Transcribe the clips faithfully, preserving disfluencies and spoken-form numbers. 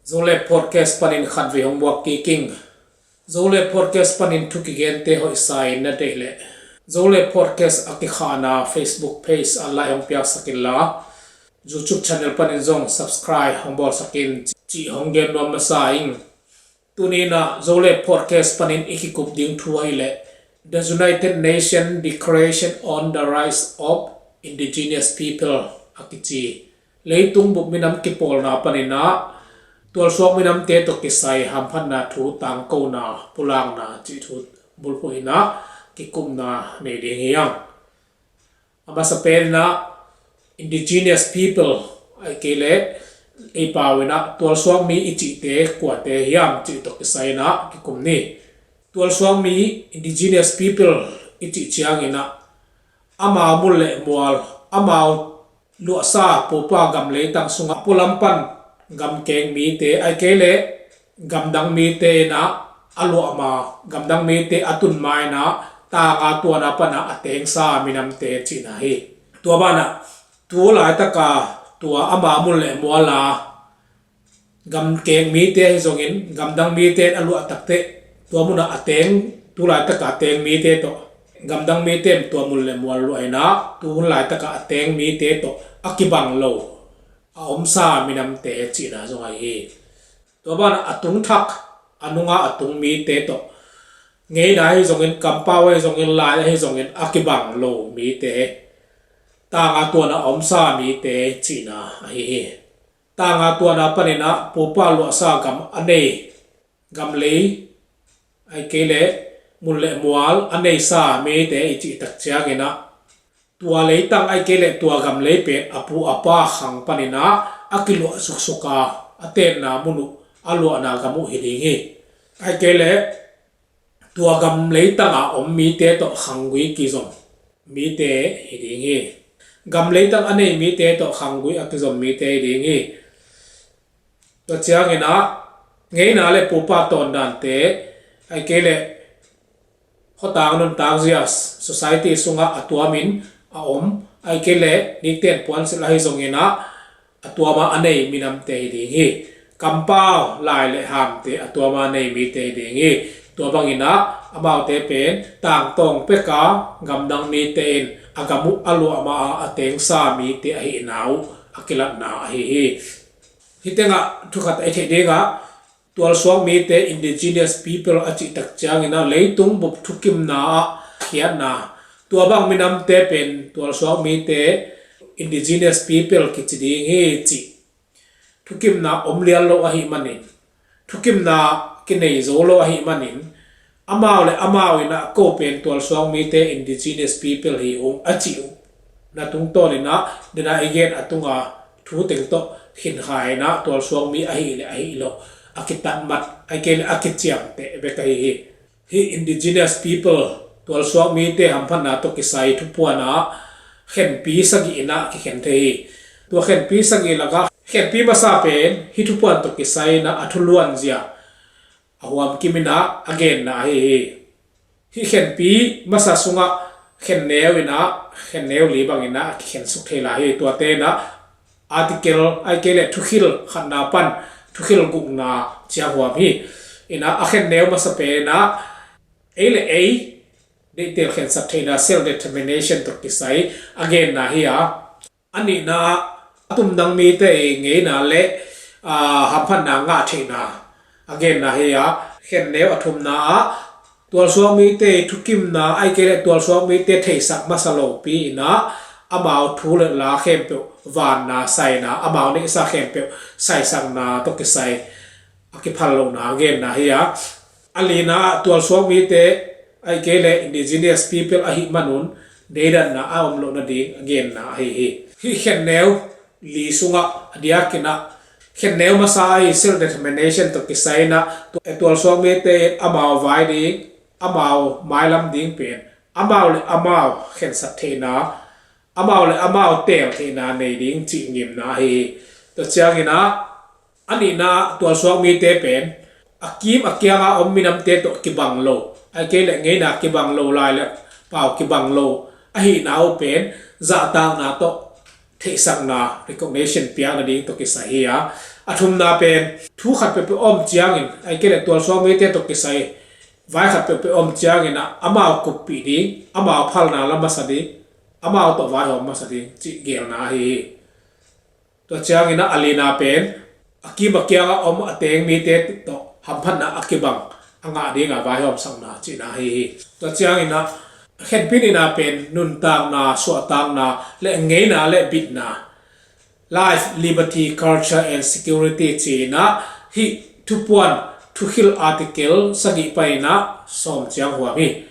Zolep Podcast panin khatvei hong buak kik ing. Zolep Podcast panin thu kigente hoihsa in na deih leh Zolep Podcast a kikhahna Facebook page ah like hong piaksak inla, YouTube channel panin zong subscribe hong bawlsak in cih hong gen nuam masa ing. Tuni in ah Zolep Podcast panin i kikup ding thu ahih leh The United Nations Declaration on the Rights of Indigenous People a kici leitung bup minam kipawlna panin ah tualsuak minamte tawh kisai hamphatna thu tangkona pulakna cih thu bulphuh in ah kikupna nei ding hi hang. A masa pen in ah Indigenous People, ahih kei leh ei pau in ah tualsuak mi i cihte kuate hiam cih tawh kisai in ah kikum ni. Tualsuak mi, Indigenous People i cih ciangin ah amau mun le mual, amau luahsa pupa gam leitang sungah pualam pan gamkeng mite, ahih kei leh gamdang mite in ah a luah ma, gamdang mite a tun ma in ah tanga tuana pan ah a tengsa minamte cihna hi. Tua banah tu laitaka tua ama mun le muala gamkeng mite ahi zongin gamdang mite in a luah takteh tua munah a teng, tu laitaka a teng mite tawh, gamdang mite in tua mun le mual luah in ah tu hun laitaka a teng mite tawh a kibang lo a omsa minamte cihna zong ahi hi. Tua banah a tung thak, a nunga a tung mite tawh, ngeina ahi zongin, kampau ahi zongin, lai ahi zongin a kibang lo mite, tanga tuana a omsa mite cihna ahi hi. Tanga tuana panin ah pupa luahsa gam a nei, gam lei, ahih kei leh mun le mual a neisa mite i cih tak ciangin ah tua leitang, ahih kei leh tua gam lei pen a pu a pa khang panin ah a kiluah suksuk a, a tenna mun uh, a luahna gam uh hi ding hi. Ahih kei leh tua gam leitanga om mite tawh khanggui kizom mite hi ding hi. Gam leitang a nei mite tawh khanggui a kizom mite hi ding hi. Tua ciangin ah ngeina le pupa tawndante, ahih kei leh khuatang nuntakzia, society sungah a tuamin a om, ahih kei leh nikten puansilh ahi zongin ah a tuama a nei minamte hi ding hi. Kampau, lai le hamte a tuama a nei mite hi ding hi. Tua bangin ah amaute pen tangtawng peka gamdang mite in a gam uh a luah ma a, a tengsa mite ahihna uh a kilatna ahi hi. Hih tengah thukhat a i theih dingah tualsuak mite, Indigenous People a cih tak ciangin ah leitung bup thukimna ah khiatna, tua bang minamte pen tualsuak mite, Indigenous People kici ding hi cih thukimna om lian lo ahih manin, thukimna kinei zo lo ahih manin, amau le amau in ah ko pen tualsuak mite, Indigenous People hi ung a cih uh na tungtawn in ah, dena i gen a tunga thu teng tawh khinkhai in ah tualsuak mi ahih le ahih loh a kitatmat, ahih kei le a kiciamteh bek ahi hi. Hih Indigenous People, tualsuak mite hamphatna tawh kisai thupuan ah khenpi sagih in ah kikhen thei hi. Tua khenpi sagih lakah khenpi masa pen hih thupuan tawh kisai in ah a thuluanzia a huamkim in ah a genna ahi hi. Hih khenpi masa sungah khenneu in ah, khenneu li bangin ah a kikhensuk thei lai hi. Tuate in ah article, ahih kei leh thukhil khatna pan thukhil gukna ciang huam hi. In ah a khenneu masa pen in ah ei le ei deihtel khensat theihna, self determination tawh kisai a genna hi a, a nihna ah a tumdang mite i ngeina le, aa, hamphatna ngah theihna a genna hi a, khenneu a thumna ah tualsuak mite i thukimna, ahih kei leh tualsuak mite theisak masa lopi in ah amau thu le la khempeuh vanna saina, amau neihsa khempeuh saisakna tawh kisai a kiphal lohna a genna hi a, a lina ah tualsuak mite, ahih kei leh Indigenous People ahih manun deidanna a om loh nading a genna ahi hi. Hih khenneu li sungah a diakin ah khenneu masa ahi self determination tawh kisai in ah tu-, tualsuak mite in amau vai ding, amau mailam ding pen amau le amau khensat theihna, amau le amau teel theihna nei ding cih ngimna ahi hi. Tua ciangin ah a nihna ah tualsuak mite pen a kim a kianga om minamte tawh kibang lo, ahih kei leh ngeina kibang lo, lai le pau kibang lo ahihna uh pen zahtakna tawh theihsakna, recognition piakna ding tawh kisai hi a. A thumna pen thu khat peuhpeuh om ciangin, ahih kei leh tualsuak mite tawh kisai vai khat peuhpeuh om ciangin ah amau kuppih ding, amau phalna la masa ding, amau tawh vaihawm masa ding cih geelna ahi hi. Tua ciangin ah a lina pen a kim a kiangah om a teng mite tawh hamphatna a kibang a ngah dinga vaihawmsakna cihna ahi hi. Tua ciangin ah khenpi nihna pen nuntakna, suahtakna le ngeina le bitna, life, liberty, culture and security ci-in ah hih Thupuan thukhil article sagih panin ah sawm ciang huam hi.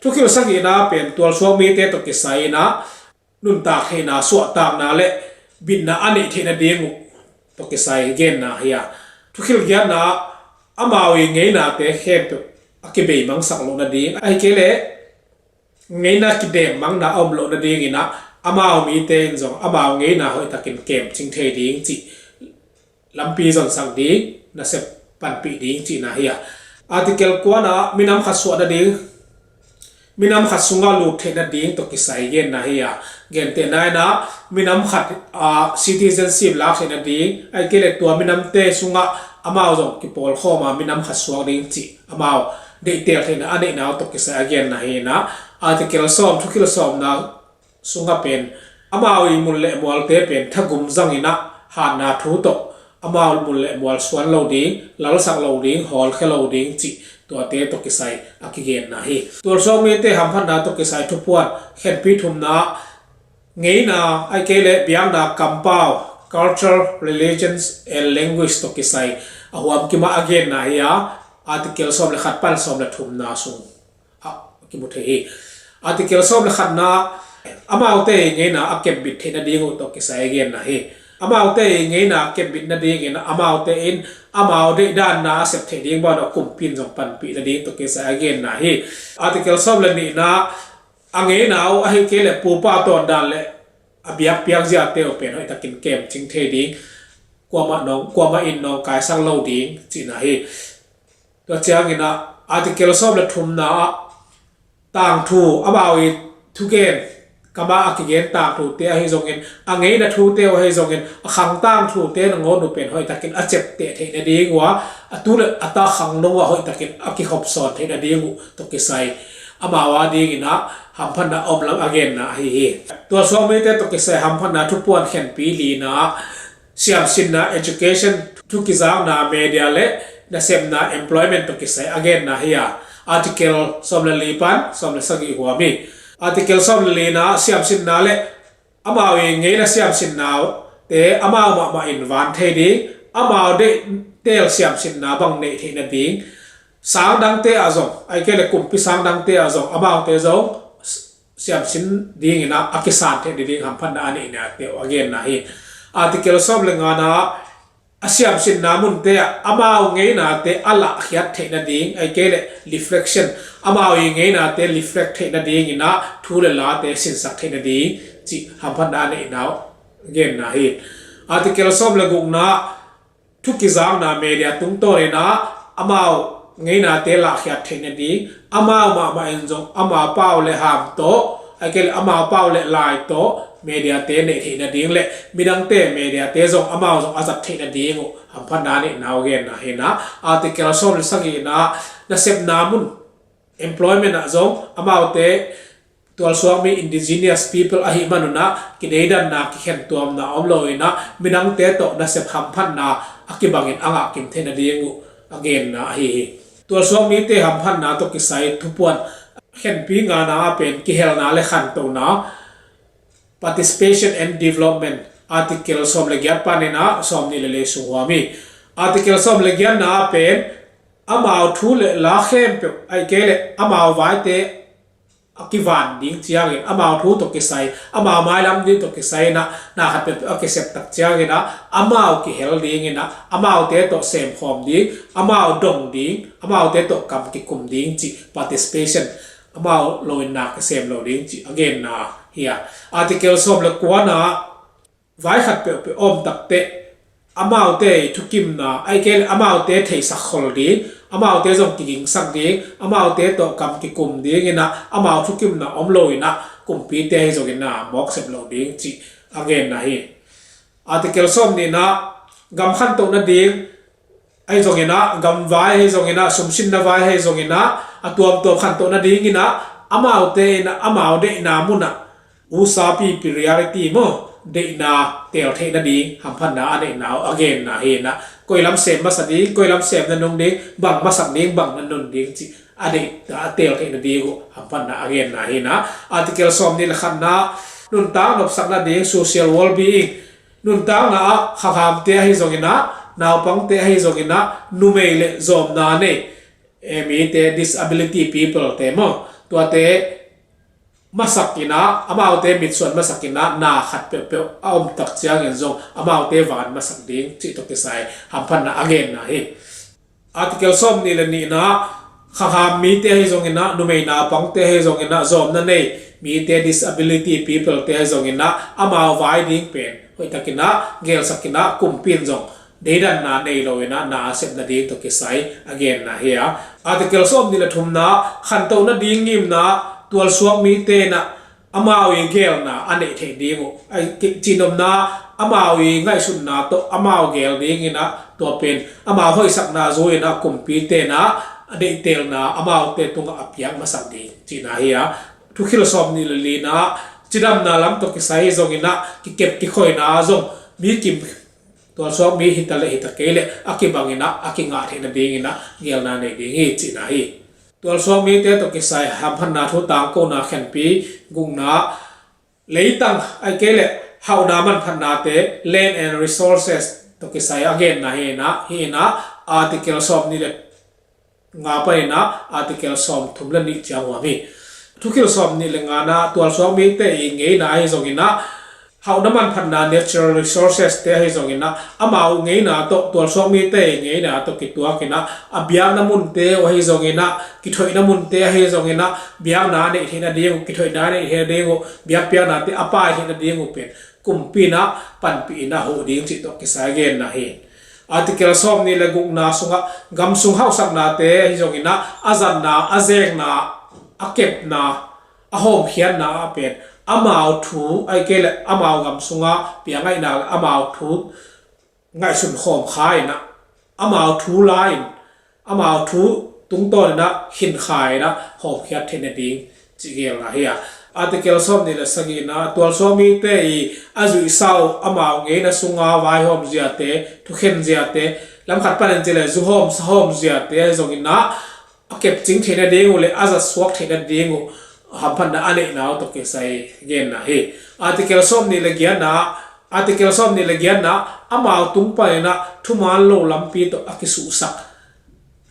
Thukhil sagihna pen tualsuak mite tawh kisai in ah nuntak theihna, suahtakna le bitna a neih theihna ding uh tawh kisai genna hi a. Thukhil giatna ah amau i ngeinate khempeuh a kibeimangsak loh nading, ahih kei leh ngeina kidemmangna a om loh nadingin ah amau mite in zong amau ngeina hoihtakin kemcing thei ding cih lampi zonsak ding, nasep panpih ding cihna hi a. Article kuana ah minam khat suah nading, minam khat sungah lut theih nading tawh kisai genna hi a. Gentehna in ah minam khat ah citizenship lak theih nading, ahih kei leh tua minamte sungah amau zong kipawlkhawm a minam khat suak ding cih amau deihtel theihna a neihna uh tawh kisai a genna hi in ah, article sawm, thukhil sawmna sungah pen amau i mun le mualte pen thagum zangin ah hatna thu tawh amau mun le mual suan lo ding, lalsak lo ding, hawlkhia lo ding cih tuate tawh kisai a kigenna hi. Tualsuak mite hamphatna tawh kisai Thupuan khenpi thumna ah ngeina, ahih kei leh biakna kampau, culture, religions and language tawh kisai a huam kimah a genna hi a. Article sawm le khat pan sawm le thumna sung a kimu thei hi. Article sawm le khatna ah amaute i ngeina a kepbit theih nading uh tawh kisai a genna hi. Amaute i ngeina a kepbit nadingin amaute in amau deihdanna a sep theih ding banah kumpi in zong panpih nading tawh kisai a genna hi. Article sawm le nihna ah a ngeina uh, ahih kei leh pupa tawndan le a biakpiak ziate uh pen hoihtakin kemcing thei ding, kuamah nawng, kuamah in nawngkaisak lo ding cihna hi. Tua ciangin ah article sawm le thumna ah tangthu, amau i thugen kamah a kigen tangthute ahi zongin, a ngeina thute uh ahi zongin, a khang tangthute nangawn uh pen hoihtakin a ciapteh theih nading uh a, a tu le a ta khangno uh a hoihtakin a kikhopsawn theih nading uh tawh kisai amau a dingin ah hamphatna om lam a genna ahi hi. Tualsuak mite tawh kisai hamphatna Thupuan khenpi lina ah siamsinna, education, thu kizakna, media le nasepna, employment tawh kisai a genna hi a. Article sawm le li pan sawm le sagih huam hi. Article sawm le lina ah siamsinna le amau i ngeina siamsinnate amau mahmah in van thei ding, amau deihtel siamsinna bang neih theih nading, sang dangte ah zong, ahih kei leh kumpi sang dangte ah zong amaute zong siamsin dingin ah a kisan theih nading hamphatna a neihnate uh a genna hi. Article sawm le ngana ah a siamsinna munte ah amau ngeinate a lahkhiat theih nading, ahih kei leh reflection, amau i ngeinate reflect theih nadingin ah thu le late sinsak theih nading cih hamphatna a neihna uh genna hi. Article sawm le gukna ah thu kizakna, media tungtawnin ah amau ngeinate lahkhiat theih nading, amau mahmah in zong amau pau le ham tawh, ahih kei leh amau pau le lai tawh mediate neih theih nading le midangte mediate zong amau zong a zat theih nading uh hamphatna a neihna uh genna hi in ah. Article sawm le sagihna ah nasepna mun, employment ah zong amaute tualsuak mi indigenous people ahih manun ah kideidanna, kikhentuamna om loin ah midangte tawh nasep hamphatna a kibangin a ngahkim theih nading uh a genna ahi hi. Tualsuak mite hamphatna tawh kisai Thupuan khenpi ngana ah pen kihelna le khantohna, participation and development, article sawm le giat panin ah sawm nih le li sung huam hi. Article sawm le giatna ah pen amau thu le la khempeuh, ahih kei leh amau vaite a kivan ding ciangin, amau thu tawh kisai, amau mailam ding tawh kisai in ah na khat peuhpeuh a kisep tak ciangin ah amau kihel dingin ah amaute tawh semkhawm ding, amau dong ding, amaute tawh kam kikum ding cih participation, amau loin na kisem lo ding cih a genna hi a. Article sawm le kuana ah vai khat peuhpeuh a om takteh amaute i thukimna, ahih kei leh amaute theisak khol ding, amaute zong kigingsak ding, amaute tawh kam kikum dingin ah amau thukimna om loin ah kumpite ahi zongin na mawksep lo ding cih a genna hi. Article sawm nihna, gam khantoh nading ahi zongin ah, gam vai ahi zongin ah, sumsinna vai ahi zongin ah, a tuamtuam khantoh nadingin ah, amaute in ah, amau deihna mun ah, usapi priority maw, deihna teel theih nading hamphatna a neihna uh a genna hi in ah, koi lam sem masa ding, koi lam sem na nung ding, bang masak ding, bang na nun ding cih a deih, a teel theih nading uh hamphatna a genna hi in ah, article sawm nih le khatna, nuntak nopsak nading, social well-being, nuntakna ah khanghamte ahi zongin ah, naupangte ahi zongin ah, numei le zawmna nei, eh, mite, disability people te maw, tuate masak in ah, amaute mitsuan masak in ah, na khat peuhpeuh a om tak ciangin zong amaute van masak ding cih tawh kisai hamphatna a genna hi. Article sawm nih le nihna, khangham mite ahi zongin ah, numei naupangte ahi zongin ah, zawmna nei mite, disability people te ahi zongin ah, amau vai ding pen hoihtakin ah gelsak in ah, kumpi in zong deidanna nei lo in ah, na a sep nading tawh kisai a genna hi a. Article sawm nih le thumna, khantoh nading ngimna, tualsuak mite in ah, amau i gelna a neih theih ding uh, a, ki-, cihnopna, amau i ngaihsutna tawh amau gel ding in ah, tua pen amau hoihsakna zui in ah, kumpite in ah a deihtelna amaute tungah a piak masak ding cihna hi a. Thukhil sawm nih le lina, cidamna lam tawh kisai ahi zongin ah, kikep kikhoina zong mi kim, tualsuak mi hita le hita kei le a kibang in ah, a kingah theih nading in ah gelna nei ding hi cihna hi. Tualsuak mite tawh kisai hamphatna thu tangkona khenpi, gukna, leitang ahih kei le hauhna manphatnate, land and resources tawh kisai a genna hi in ah, hi in ah, article sawm nih le nga panin ah, article sawm thum le nih ciang huam hi. Thukhil sawm nih le ngana, tualsuak mite i ngeina ahi zongin ah, hauhna manphatna, natural resources te ahi zongin ah, amau ngeina tawh, tualsuak mite i ngeina tawh kituak in ah, a biakna munte uh ahi zongin ah, kithoihna munte ahi zongin ah, biakna a neih theih nading uh, kithoihna a neih theih nading uh, biakpiaknate a pai theih nading uh pen kumpi in ah panpih in ah huh ding cih tawh kisai a genna hi. Article sawm nih le gukna sungah, gam sung hauhsaknate ahi zongin ah, a zatna, a zekna, a kepna, a hawmkhiatna ah pen amau thu ahih kei le amau gam sungah piangaihna le amau thu ngaihsun khawm kha in ah, amau thu la in, amau thu tungtawn in ah khin kha in ah, hawmkhiat theih nading cih gelna hi a. Article sawm nih le sagihna, tualsuak mite i a zuihsa uh, amau ngeina sunga vaihawm ziate, thukhen ziate, lamkhat panin ci le zuhawm sahawm ziate ahi zongin ah, a kepcing theih nading uh le a zatsuak theih nading uh hamphatna a neihna uh tawh kisai genna hi. Article sawm nih le giatna, article sawm nih le giatna, amau tung panin ah thuman lo lampi tawh a kisuhsak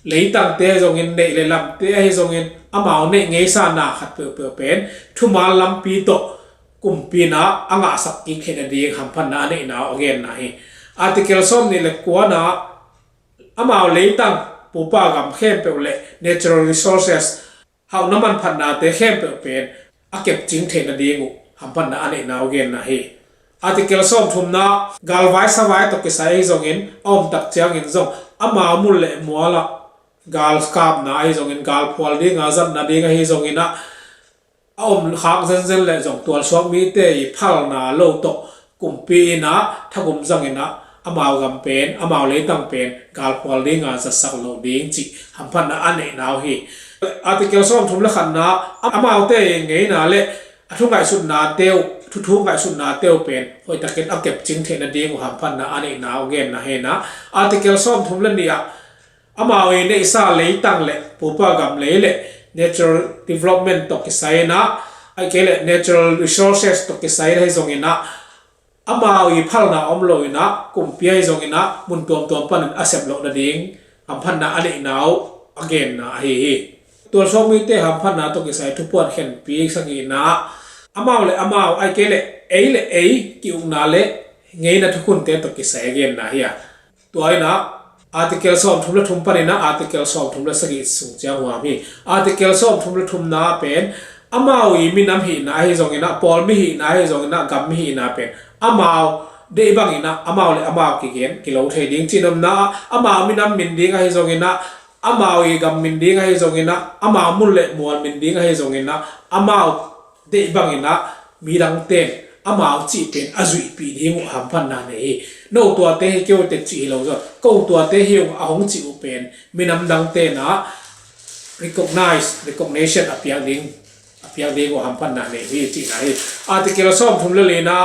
leitangte ahi zongin, neih le lamte ahi zongin, amau neih ngeisa na khat peuhpeuh pen thuman lampi tawh kumpi in ah a ngahsak kik theih nading hamphatna a neihna uh a genna hi. Article sawm nih le kuana, amau leitang, pupa gam khempeuh le natural resources, hauhna manphatnate khempeuh pen a kepcing theih nading uh hamphatna a neihna uh genna hi. Article sawm thumna, galvai savai tawh kisai ahi zongin, a om tak ciangin zong amau mun le mual ah gal kapna ahi zongin, gal phual dinga zatna ding ahi zongin ah, a om khak zenzen le zong tualsuak mite i phalna lo tawh kumpi in ah thagum zangin ah, amau gam pen, amau leitang pen galphual dinga zatsak lo ding cih hamphatna a neihna uh hi. Article sawm thum le khatna, amaute i ngeina le a thu ngaihsutnate uh, thuthu ngaihsutnate uh pen hoihtakin a kepcing theih nading uh hamphatna a neihna uh genna hi in ah, article sawm thum le nih ah, amau i neihsa leitang le pupa gam lei le natural development tawh kisai in ah, ahih kei le natural resources tawh kisai in ah ahi zongin ah, amau i phalna om lo in ah, kumpi ahi zongin ah, mun tuamtuam panin a sep loh nading hamphatna a neihna uh a genna ahi hi. Tualsuak mite hamphatna tawh kisai thupuan khenpi sagihna, amau le amau, ahih kei le ei le ei ki-ukna le ngeina thukhunte tawh kisai a genna hi a. Tua in ah, article sawm thum le thum panin ah article sawm thum le sagih sung ciang huam hi. Article sawm thum le thumna pen amau i minam hihna ahi zongin ah, pawl mi hihna ahi zongin ah, gam mi hihna pen amau deih bangin ah, amau le amau kigen kilo thei ding, cihnopna ah, amau minam min ding ahi zongin ah, amau i gam min ding ahi zongin ah, amau mun le mual min ding ahi zongin ah, amau deih bangin ah midangte in amau cih pen a zuihpih ding uh hamphatna nei hi. No tuate hi kei uh teh cih hi lo zaw, ko tuate hi ung a hong cih uh pen minam dangte na recognize, recognition a piak ding, a piak ding uh hamphatna nei hi cihna hi. Article sawmthum le lina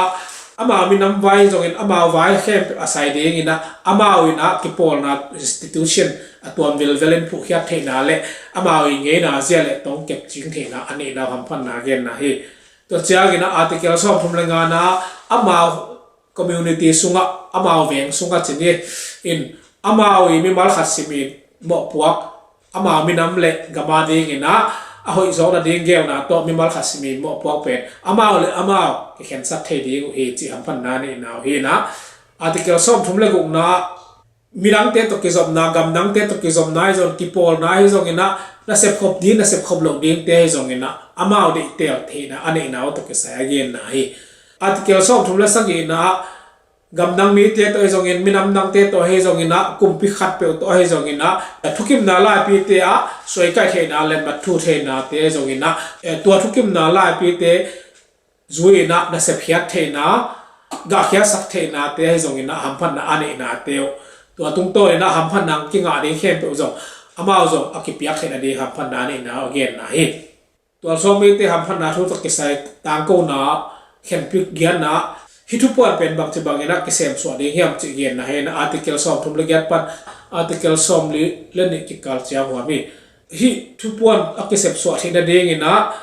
amau minam vai zongin amau vai khempeuh a sai dingin ah amau in ah kipawlna institution a tuam vilvel in phuhkhiat theihna le amau i ngeina zia le tong kep cing theihna a neihna uh hamphatna genna hi. Tua ciangin ah article sawmthum le ngana amau community sungah, amau veng sungah cin hi in, amau i mimal khat simin mawhpuak, amau minam le gam a dingin ah a hoih zawkna ding geelna tawh mimal khat simin mawhpuak pen amau le amau kikhensat thei ding uh hi cih hamphatna neihna uh hi in ah, article sawmthum le gukna midangte tawh kizopna, gamdangte tawh kizopna hi zong, kipawlna hi zongin ah, nasep khop ding, nasep khop loh dingte hi zongin ah amau deihtel theihna a neihna uh tawh kisai a genna hi. Article sawmthum le sagihna ah gamdang mite tawh hi zongin, minam dangte tawh hi zongin ah, kumpi khatpeuh tawh hi zongin ah, thukimna laipite ah suaikaih theihna le mat thu theihnate hi zongin ah, eh, tua thukimna laipite zui in ah nasep khiat theihna, gahkhiatsak theihnate hi zongin ah hamphatna a neihnate uh, tua tungtawn in ah hamphatna kingah ding khempeuh zong amau zong a kipiak theihna ding hamphatna a neihna uh a genna hi. Tualsuak mite hamphatna thu tawh kisai tangkona khenpi giatna, hih thupuan pen bangci bangin ah kisemsuah ding hiam cih genna hi in ah, article sawmthum le giat pan article sawmli le nih kikal ciang huam hi. Hih thupuan a kisepsuah theihna dingin ah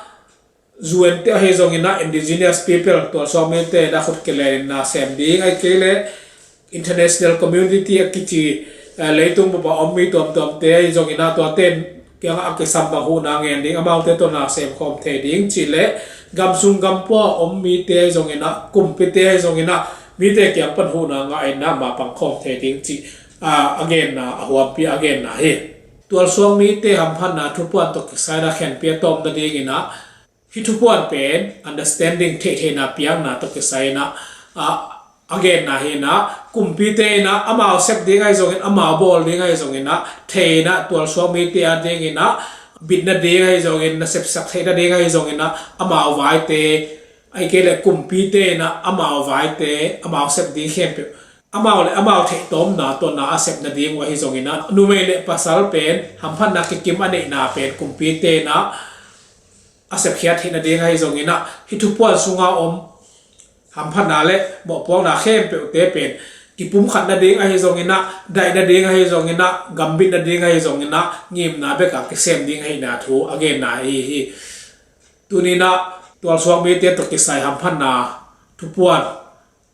U N te ahi zongin ah indigenous people, tualsuak mite in ah khut kilenin na sem ding, ahih kei leh international community a kici, eh, leitung bup a om mi tuamtuamte ahi zongin ah tuate kiangah a kisam bang huhna ngen ding, amaute tawh na sem khawm thei ding cih leh gamsung gampua a om mite ahi zongin ah, kumpite ahi zongin ah mite kiang pan huhna ngah in ah mapang khawm thei ding cih, ah, a genna, a huampi a genna hi. Tualsuak mite hamphatna thupuan tawh kisai in ah khenpi a tawpna dingin ah hih thupuan pen understanding, theihtheihna piakna tawh kisai in ah, ah, a genna hi in ah, kumpite in ah amau sep ding ahi zongin, amau bawl ding ahi zongin ah, thei in ah tualsuak mite a dingin ah bitna ding ahi zongin, nasepsak theihna ding ahi zongin ah amau vaite, ahih kei leh kumpite in ah amau vaite, amau sep ding khempeuh amau le amau theihtawmna tawh na a sepna ding uh ahi zongin ah, numei le pasal pen hamphatna kikim a neihna pen kumpite in ah a sepkhiat theihna ding ahi zongin ah, hih thupuan sunga om hamphatna le mawhpuakna khempeuhte pen kipumkhatna ding ahi zongin ah, daihna ding ahi zongin ah, gambitna ding ahi zongin ah, ngimna bek a kisem ding ahihna thu a genna ahi hi. Tuni in ah tualsuak mite tawh kisai hamphatna thupuan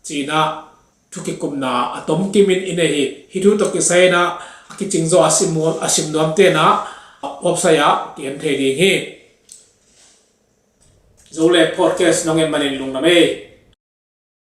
ci in ah thu kikupna a tomkim in i nei hi. Hih thu tawh kisai in ah a kicing zaw a sim nuam, a sim nuamte in ah website ah ki-en thei ding hi. Zo le podcast nong en manin lungdam ei.